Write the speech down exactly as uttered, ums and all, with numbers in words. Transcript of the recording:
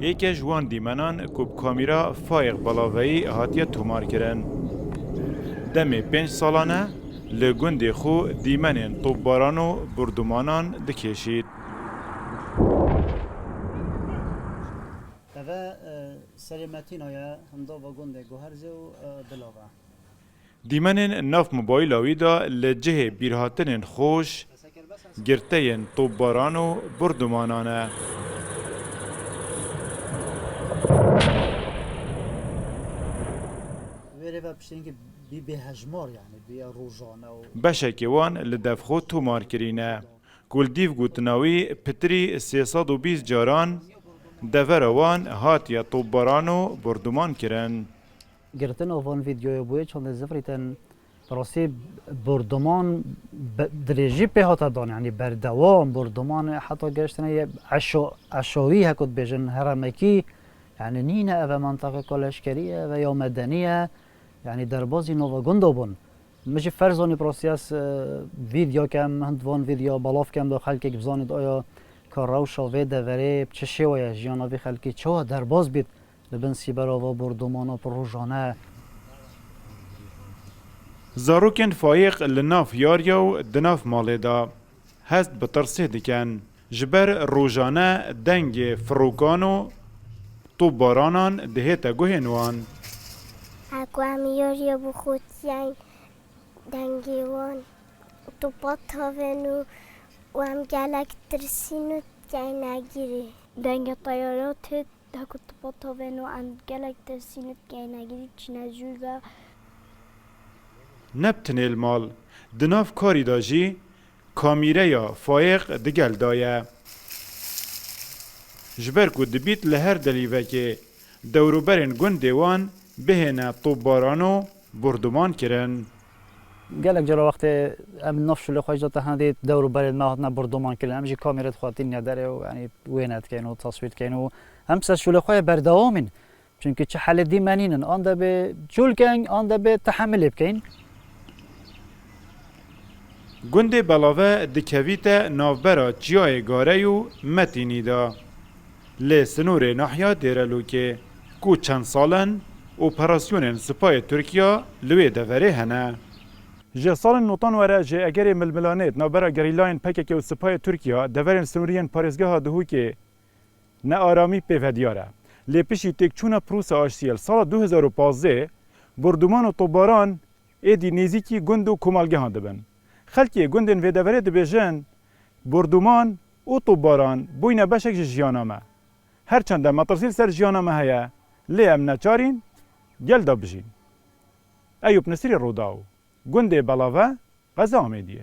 Yeke ji wan dîmenan ku bi kamîra Fayêq Belaveyî hatiye tomarkirin. Demê pênc salan e li gundê xwe dîmenên topbaran û bordumanan dikêşît. Eve, e, serê Metîna ye, hindava gundê Guherzê û, e, Dilava. Dîmenên nav mobayla wî de li cihê bîrhatinên xweş, girteyên topbaran û bordumanan e. Wêrê ve piştî bî bêhejmar, yanî bî rojane û Beşekê wan li dev xwe tomar kirîne. Ku li dîv gotina wî pitirî sê sed û bîst caran devera wan hatiye topbaran û borduman kirin. Girtina van vîdyoya bûye çandê zivrîtin, bi rastî borduman be-, dirêjî pê hate dan, yanî berdewam borduman heta geştine yê eşo-, eşawî heko dibêjin heremekî, yanî nîne eve menteqeka leşkerî ye ve ya medenî ye, yanî derbazî nava gunda bûn. Min jî ferz zanî bi rastî ez, e, vîdyo kem, hind van vîdyo belav kem da xelkek bizanît aya ka rewşa vê deverê bi çi şêwe ye, jiyana vî xelkî çawa derbaz bît li bin sîbera va bordumana bi rojane. Zarokên Fayêq li nav yariya û di nav malê de hest bi tirsê dikin. Ji ber rojane dengê firokan û topbaranan dihête guhên wan. Heko em yariya bixotiyen dengê wan topa tavên û, û em gelek tirsîn û tiyayne girî. Dengê teyara tê heko topa tavên û em gelek tirsîn û tiyayne girî çîne jûr ve. Ne bi tinê li mal, di nav karî de jî kamîreya Fayêq di gel de ye. Ji ber ku dibît li her delîvekê dewrûberên gundê wan bihêne topbaran û borduman kirin. Gelek cara wextê em nav şûlê xwe jî de tehna dît, dewrûberên me hatine borduman kirin. Em jî kamîrê dixwatîn ya derê û, yanî, wêne dikeyn û taswîr dikeyn û em ser şûlê xwe yê berdewam in. Çimkî çi helê dîmenîn in, an debê çûl keyn, an debê tehemilê bikeyn. Gundê Belave dikevîte navbera Çiyayê Garey û Metînî de. Lê sinûrê nahiya Dêrelûkê, ku çend sal in operasyonên Sipayê Tirkiya li wê deverê hene. Ji salên notan were ji egerê milmilanê di navbera gerîlayên P K K û Sipayê Tirkiya deverên sinûrî yên parêzgeha Duhokê nearamî pê ve diyar e. Lê piştî têkçûna Prûsa Aştiyê li sala du hezar û pazdeh, borduman û topbaran êdî nêzîkî gund û komalgehan dibin. Xelkê gundên vê deverê dibêjin, borduman û topbaran bûyne beşek ji jiyana me. Her çend em metirsî li ser jiyana me heye, lê em neçarîn gel de bijîn. Eyûp Nisirî, Rûdaw, gundê Belave, qeza Amêdiyê.